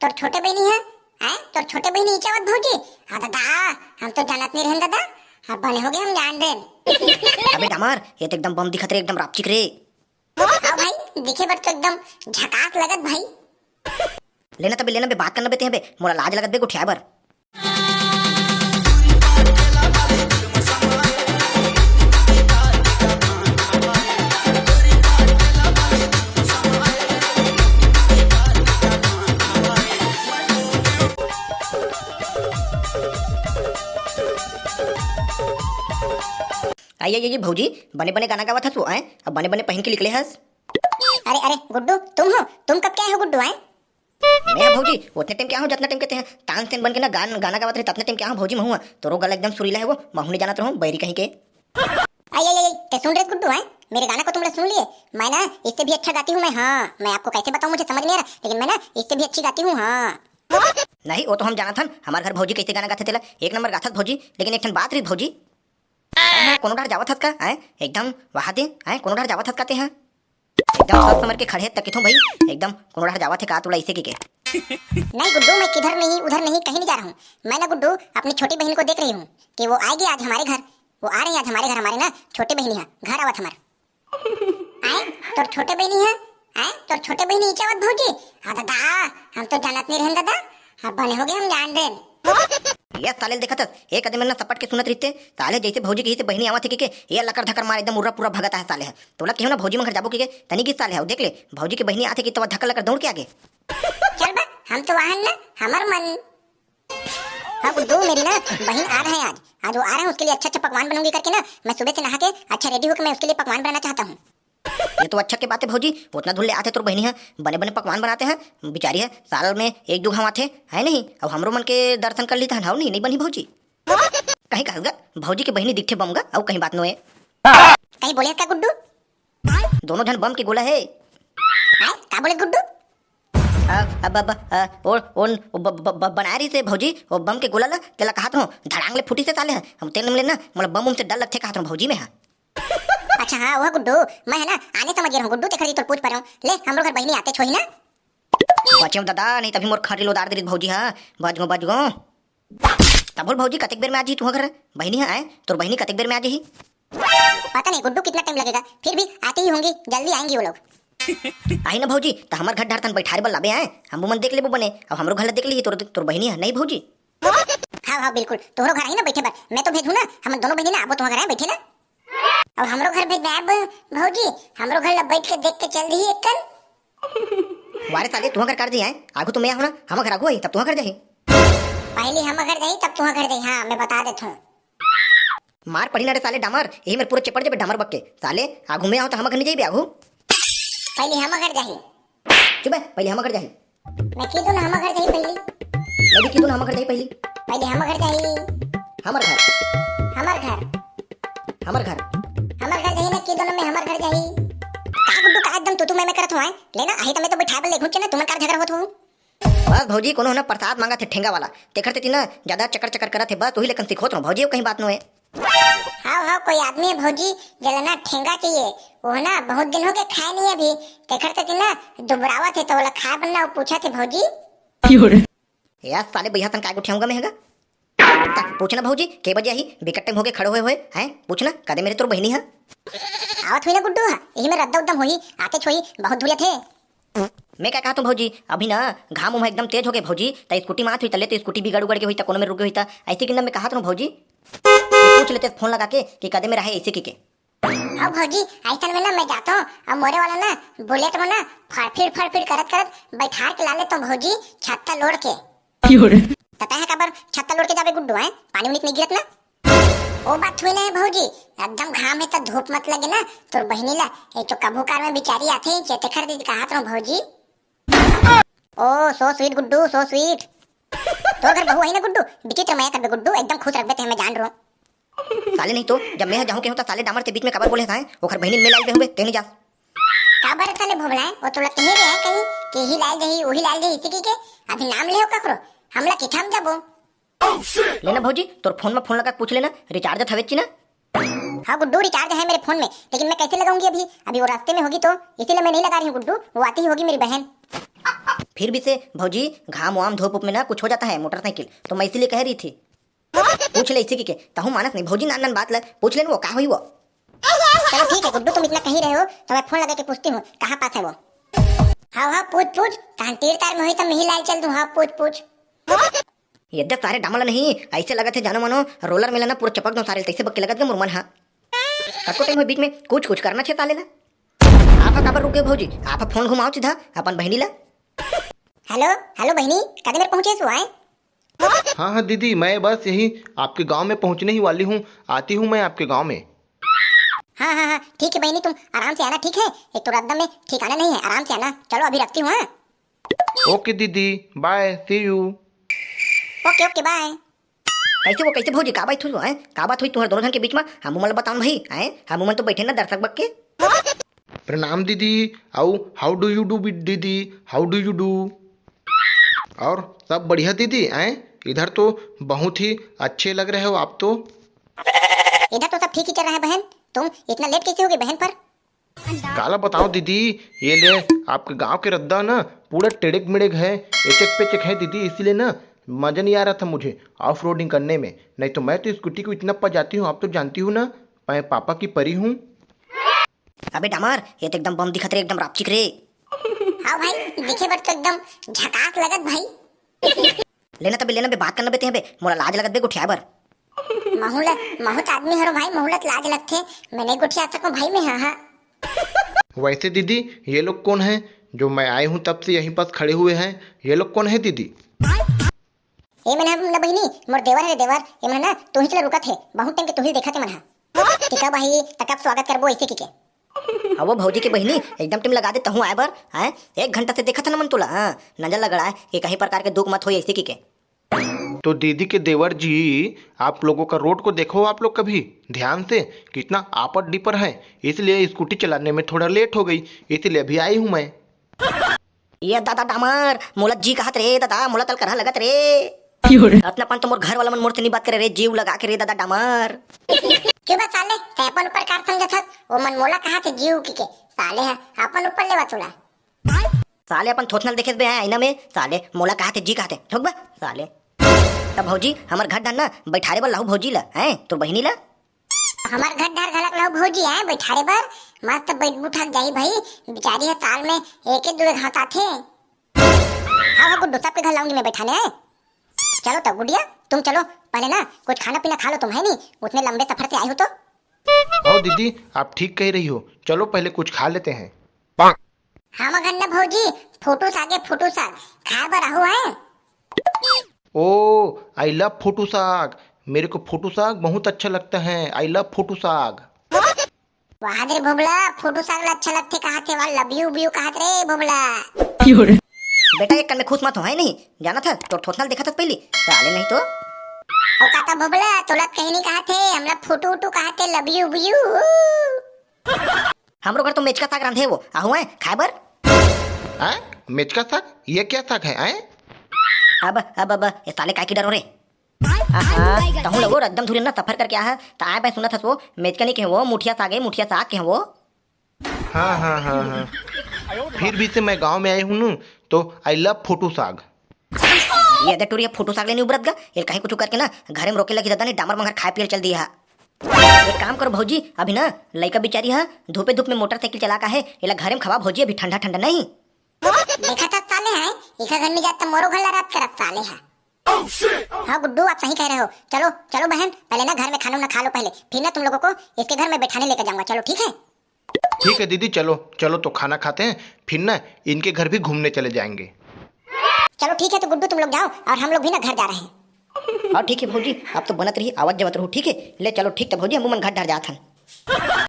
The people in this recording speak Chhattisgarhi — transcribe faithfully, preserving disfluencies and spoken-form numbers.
तोर छोटे बहिनी हे, हैं? तोर छोटे बहिनी इचावत भौजी? हाँ दादा, हम तो जानत नहीं रहन दादा। हाँ, बने हो गए हम जान रहे। अबे डामर, ये तो एकदम बम दिखत रे, एकदम रापचिक रे। हाँ भाई, दिखे बर तो एकदम झकास लगत भाई। लेना तबे, लेना बे, बात करना बे ते बे, मोला लाज लगत बे गोठिया बर। आई, आई, आई, भौजी, बने बने गाना गावत हस वो, आय? अब बने बने पहिन के निकले हस। अरे, अरे, गुड्डू, तुम हो? तुम कब के आए हो गुड्डू, आय? मैं, भौजी, उतने टाइम के आए हो, जतना टाइम के ते हैं तानसेन बन के ना गान, गाना गावत रहे, ततने टाइम के आए हो भौजी, महूँ। तोरो गला एकदम सुरीला है वो, महूँ नहीं जानत रहूँ, बैरी कहीं के। आई, आई, आई, ते सुन रहे गुड्डू, हैं? मेरे गाना को तुम लोग सुन लिए? मैं ना इससे भी अच्छा गाती हूँ मैं, हाँ। मैं आपको कैसे बताऊँ, मुझे समझ नहीं आ रहा, लेकिन मैं ना इससे भी अच्छी गाती हूँ, हाँ। नहीं, वो तो हम जानत हन, हमारे घर भौजी कैसे गाना गाथे तेला, एक नंबर गाथत भौजी। लेकिन एक ठन बात रही भौजी, हैं, कोनो डहर जावत हस का, हैं? एकदम वहा दे, हैं, कोनो डहर जावत हस का ते, हैं? एकदम सोच समझ के खड़े हे त किथों भाई, एकदम कोनो डहर जावत हे का तोला इसे के के? नहीं गुड्डू, मैं किधर नहीं, उधर नहीं, कहीं नहीं जा रहा हूँ। मैं ना गुड्डू, अपनी छोटी बहन को देख रही हूँ कि वो आएगी आज हमारे घर। वो आ रही है आज हमारे घर, हमारे ना छोटी बहनी है, घर आवत हमार। आय, तोर छोटे बहिनी है? आय, तोर छोटे बहिनी इचावत भौजी? हाँ दादा, हम तो जानत नहीं रहन दादा। हाँ, बने हो गए हम जान रहे। ये साले ल देखत हस, एक आदमी ना सपट के सुनत रहिते, साले जैसे भौजी कही से बहिनी आवत है के, के, ये लकर धकर मार एकदम उर्रा पूरा भगत है साले है। तोला केहू ना भौजी मन घर जाबो के, के, तनी की साले है, देख ले, भौजी के बहिनी आथे कि तो धक्का लकर दौड़ के आगे। चल बा, हम तो वाहन ना, हमर मन। हाँ गुड्डू, मेरी ना बहिन आ रहे हैं आज। आज वो आ रहे हैं, उसके लिए अच्छा अच्छा पकवान बनाऊंगी करके ना, मैं सुबह से नहा के अच्छा रेडी होकर मैं उसके लिए पकवान बनाना चाहता हूँ। ये तो अच्छा के बात है भौजी, उतना धुन ले आते तोर बहिनी है, बने बने पकवान बनाते हैं। बिचारी है, साल में एक दो घाव आते है नहीं? अब हमरो मन के दर्शन कर लीता है, नहीं, नहीं बनी भौजी। कहीं कहगा, भौजी के बहिनी दिखथे बमगा, अउ कहीं बात नोए। कहीं बोले का गुड्डू? दोनों झन बम के गोला है। आय, का बोले गुड्डू? आ, अब, अब, आ, ओ, ओ, ओ, ब, ब, ब, बनाए रही से भौजी, ओ बम के गोला ला, तेला कहा तो धड़ांग ले फूटी से साले है। हम तेल मिले ना, मोला बम उम से डर लगथे कहा तो भौजी में है। अच्छा हाँ, वह गुड्डू, मैं है ना, आने समझ गया हूँ गुड्डू, तेखर जी तोर पूछ पा रहा हूँ। ले, हमरो घर बहिनी आते छोही ना। बचेव दादा, नहीं तभी मोर खंटी लोदार दे रही भौजी, हाँ, बच गो, बच गो। तब बोल भौजी, कतेक बेर में आ जी तुहा घर बहिनी, हाँ, आए, तोर बहिनी कतेक बेर में आ जी? पता नहीं गुड्डू कितना टाइम लगेगा, फिर भी आती ही होंगी, जल्दी आएंगी वो लोग। आई ना भौजी, त हमर घर डहर तन बैठारे बर लाबे आए, हम मन देख लेबो बने, अब हमरो घर ला देख ली तोर, तोर बहिनी है, नहीं भौजी? हाँ, हाँ, बिल्कुल, तोहरो घर आई ना बैठे बर, मैं तो भेजू ना, हम दोनों बहिनी ना आबो तुम्हारे घर आए बैठे ना। अब हमरो घर भेज देब भौजी, हमरो घर ला बैठ के देख के चल दी एक कन। वारे साले, तुहा घर कर दी आए, आगू तो मैं आहू ना, हम घर आगू आई, तब तुहा घर जाही। पहली हम घर जाही, तब तुहा घर जाही, हाँ, मैं बता देत हूँ। मार पड़ी ना रे साले डामर, यही मेरे पूरा चेपड़ जबे डामर बक के। साले, आगू में आहो तो हम घर नहीं जाइबे आगू। पहली हम घर जाही। चुप है, पहली हम घर जाही। मैं की दूं ना हम घर जाही पहली। मैं भी की दूं ना हम घर जाही पहली। पहली हम घर जाही। हमर घर। हमर घर। हमर घर। हमर घर जाही ना, की दूं ना मैं हमर घर जाही। का गुड्डू का एकदम तू तू मैं मैं करत हूँ, आए? ले ना, आही तो मैं तो बैठा बल ले घुंचे ना, तुमन का झगड़ा होत हो। बस भौजी, कोनो ना प्रसाद मांगत हे ठेंगा वाला, तेखर तेती ना ज्यादा चकर चकर करत हे, बस वही लेकन सिखोत रहूं भौजी, अउ कहीं बात नो हे। हाव, हाव, कोई आदमी हे भौजी, जेला ना ठेंगा चाहिए, वो ना बहुत दिन हो गए खाए नहीं अभी, तेखर तेती ना दुबरावत हे, तो ओला खाए बर ना वो पूछत हे भौजी। यार साले, भैया तन काय गोठियाऊंगा मैं हेगा। ता, पूछना भौजी, के बजे आही? बिकट टाइम हो गए खड़े हुए हुए, हैं? पूछना, कदे मेरे तोर बहिनी है? आवत हुई ना गुड्डू हा, यही में रद्दा उद्दम होही, आते छोही, बहुत धुरिया थे। मैं क्या कहा तू भौजी, अभी ना घाम उम एकदम तेज हो गए भौजी, ता स्कूटी में आत हुई तले तो स्कूटी बिगड़ उगड़ के हुई ता कोनो में रुक गई हुई ता, ऐसे कि ना मैं कहा तू भौजी, पूछ लेते फोन लगा के कि कदे में रहे ऐसे की के। अब भौजी, ऐसा में ना मैं जाता हूँ, अब मोरे वाला ना बुलेट में ना फड़फिड़ फड़फिड़ करत करत बैठार के ला लेता हूँ भौजी, छत्ता लोड़ के। क्यों रे? त तैं ह काबर छत्ता लोड़ के जाबे गुड्डू, हैं? पानी उनी तो नहीं गिरत ना? ओ बात हुई ना है भौजी, एकदम घाम है त धूप मत लगे ना, तोर बहिनी ला, ये तो कभू कार में बिचारी आथे, चेते कर दीदी कहा तो भौजी। ओ, so sweet Guddu, so sweet। तोर घर बहू आई ना गुड्डू, विचित्र मया करबे गुड्डू, एकदम खुश रखबे ते मैं जान रो। साले नहीं तो, जब मैं जाहूं के होता साले डामर के बीच में काबर बोले हस, ओखर बहिनी में लाइल बे हुए, ते नहीं जा। काबर साले भोभला है, वो तोला कहे रे है कहीं, कि ही लाइल जाही, वही लाइल जाही, इसी की के, अभी नाम ले हो ककरो, हमला किथाम जाबो। लेना भौजी, तोर फोन में फोन लगा के पूछ लेना, recharge हवे ची ना? हाँ गुड्डू, recharge है मेरे फोन में, लेकिन मैं कैसे लगाऊंगी अभी? अभी वो रास्ते में होगी तो, इसीलिए मैं नहीं लगा रही हूँ गुड्डू, वो आती ही होगी मेरी बहन। फिर भी से भौजी, घाम वाम धूप उप में ना कुछ हो जाता है मोटरसाइकिल, तो मैं इसीलिए कह रही थी। पूछ ले इसी की के, तहूँ मानस नहीं भौजी, नान नान बात ल पूछ लेन, वो का हुई वो। चलो ठीक है गुड्डू, तुम इतना कही रहे हो तो मैं फोन लगा के पूछती हूँ कहाँ पास है वो। हाँ हाँ, पूछ पूछ, तहन तीर तार में हुई तो मिही लाई चल दूँ। हाँ, पूछ पूछ। ये देख सारे डामला नहीं, ऐसे लगत है जानो मानो रोलर में लेना पूरा चपक दो सारे, तैसे बक्के लगत गे मुरमन। हाँ, कतको टाइम हो बीच में कुछ कुछ करना छे साले ला। आप काबर रुके भौजी, आप फोन घुमाओ सीधा अपन बहिनी ला। हेलो, हेलो बहिनी, कदे मेर पहुंचे सो आए? हाँ हाँ दीदी, मैं बस यही आपके गांव में पहुंचने ही वाली हूँ, आती हूँ मैं आपके गांव में। हाँ हाँ हाँ, ठीक है बहिनी, तुम आराम से आना, ठीक है? एक तो रद्दा में ठिकाना नहीं है, आराम से आना। चलो अभी रखती हूँ, हाँ। ओके दीदी, बाय, सी यू। ओके ओके, बाय। कैसे वो, कैसे भौजी, का बात हुई वो, हैं? का बात हुई तुम्हारे दोनों जन के बीच में? हम उमन ल बताओ भाई, हैं? हम उमन तो बैठे ना दर्शक बक के। प्रणाम दीदी। अउ how do you do दीदी, how do you do? और सब बढ़िया दीदी, हैं? इधर तो बहुत ही अच्छे लग रहे हो आप तो। इधर तो सब ठीक ही चल रहा है बहन, तुम इतना लेट कैसे हो गए बहन पर? काला बताओ दीदी, ये ले, आपके गांव के रद्दा ना पूरा टेड़ेक मेड़ेक है, एचेक पेचेक है दीदी, इसीलिए ना मजा नहीं आ रहा था मुझे ऑफ रोडिंग करने में, नहीं तो मैं तो स्कूटी को इतना पजाती हूँ, आप तो जानती हो ना, मैं पापा की परी हूँ। अबे डामर, ये तो एकदम बम दिखत रे, एकदम रापचिक रे। हाँ भाई, देखे बर तो एकदम झकास लगत भाई। लेना तबे, लेना बे, बात करना बे, ते बे, मोला लाज लगत बे गोठियाए बर। महू ल, महू त आदमी हरो भाई, महू ल त लाज लगथे, मैं नहीं गोठिया सकूं भाई मैं, हाँ हाँ। वैसे दीदी, ये लोग कौन है जो मैं आई हूँ तब से यहीं पास खड़े हुए हैं? ये लोग कौन है दीदी? ये मन हम न बहिनी, मोर देवर है रे देवर, ये मन ना तुही ल रुकत हे, बहुत टाइम के तुही देखत हे मन हा। टिका बही, त कब स्वागत करबो ऐसे की के। हाँ वो भौजी के बहिनी, एकदम टाइम लगा दे तहूँ आए बर, हैं? एक घंटा से देखत हन मन तोला, हाँ? नजर लगड़ाए कि कहीं प्रकार के दुख मत होई ऐसे की के। तो दीदी के देवर जी, आप लोगों का रोड को देखो आप लोग कभी ध्यान से, कितना आपट डिपर है, इसलिए स्कूटी चलाने में थोड़ा लेट हो गई, इसलिए अभी आई हूँ मैं। ये दादा डामर, मोला जी कहत रे दादा, मोला तल करहा लगत रे। क्यों रे? अतना पन तो मोर घर वाला मन मोर से नहीं बात करे रे, जीव लगा के रे दादा डामर। चुप बे साले, तै अपन ऊपर कार समझत हस? वो मन मोला कहा थे जीव की के, साले है अपन ऊपर लेवा तुला। साले अपन थोथनल देखे बे आईना में, साले मोला कहा थे जी कहा थे, ठोक बे साले। तब भौजी हमर घर डहर ना बैठारे बर लाहू भौजी ला, हैं, तोर बहिनी ला। हमर घर डहर घलक लाहू भौजी, हैं, बैठारे बर, मस्त बैठ बुठक जाही भाई, बिचारी है साल में एक एक दो घास आथे। हाँ हाँ गुड्डू, सबके घर लाऊंगी मैं बैठाने, हैं। चलो तब गुडिया, तुम चलो पहले ना कुछ खाना पीना खा लो तुम, है नी, उतने लंबे सफर से आई हो तो। हाँ दीदी, आप ठीक कह रही हो, चलो पहले कुछ खा लेते हैं। हमर घर न भौजी फुटू सागे, फुटू साग खाए बर आहू है। ओ, आई लव फुटू साग, मेरे को फुटू साग बहुत अच्छा लगता है, आई लव फुटू साग। वाह रे भोबला, फुटू साग ला अच्छा लगथे कहा थे, वाह लव यू बियू कहा रे भोबला। क्यों रे? बेटा एक कन में खुश मत हो, है नहीं, जाना था तो थोथनल देखा था पहली, साले नहीं तो। ओ काका भोबला, तोला कहीं नहीं कहा थे, हमला फुटू उटू कहा थे, लव यू बियू। हमरो घर तो मेचका साग रांधे वो, आहू है खाए बर। हैं? मेचका साग? ये क्या साग है, हैं? अब, अब, अब, ये साले काय की डर हो रे? आहा, तहूँ लोगो एकदम धुरिन ना सफर करके आहा, त आए पाए सुनत हस वो, मेचका नहीं कहे वो, मुठिया साग है, मुठिया साग कहे वो। हाँ, हाँ, हाँ, हाँ। फिर भी से मैं गांव में आई हूँ नू, तो आई लव फोटो साग। ये दे टुरिया फोटो साग लेने उबरत गा, ये कहीं कुछ करके ना, घरे में रोके लगी दादा नहीं, डामर मंगर खाए पिए चल दिया। एक काम करो भौजी, अभी ना लइका बिचारी हा धूपे धूप में मोटरसाइकिल चला का है, एला घरे में खवा भौजी, अभी ठंडा ठंडा नहीं। देखा था साले हैं, इका घर में जाता मोरो घर ला रात करत साले है। हाँ गुड्डू, आप सही कह रहे हो। चलो चलो बहन, पहले ना घर में खाना उना खा लो पहले, फिर ना तुम लोगों को इसके घर में बैठाने लेकर जाऊंगा। चलो ठीक है। ठीक है दीदी, चलो चलो तो खाना खाते हैं, फिर ना इनके घर भी घूमने चले जाएंगे। चलो ठीक है, तो गुड्डू तुम लोग जाओ और हम लोग भी ना घर जा रहे हैं। हाँ ठीक है भौजी, आप तो बनत रही, आवत जावत रहू, ठीक है। ले चलो ठीक, तो भौजी हम मन घर डर जात हन।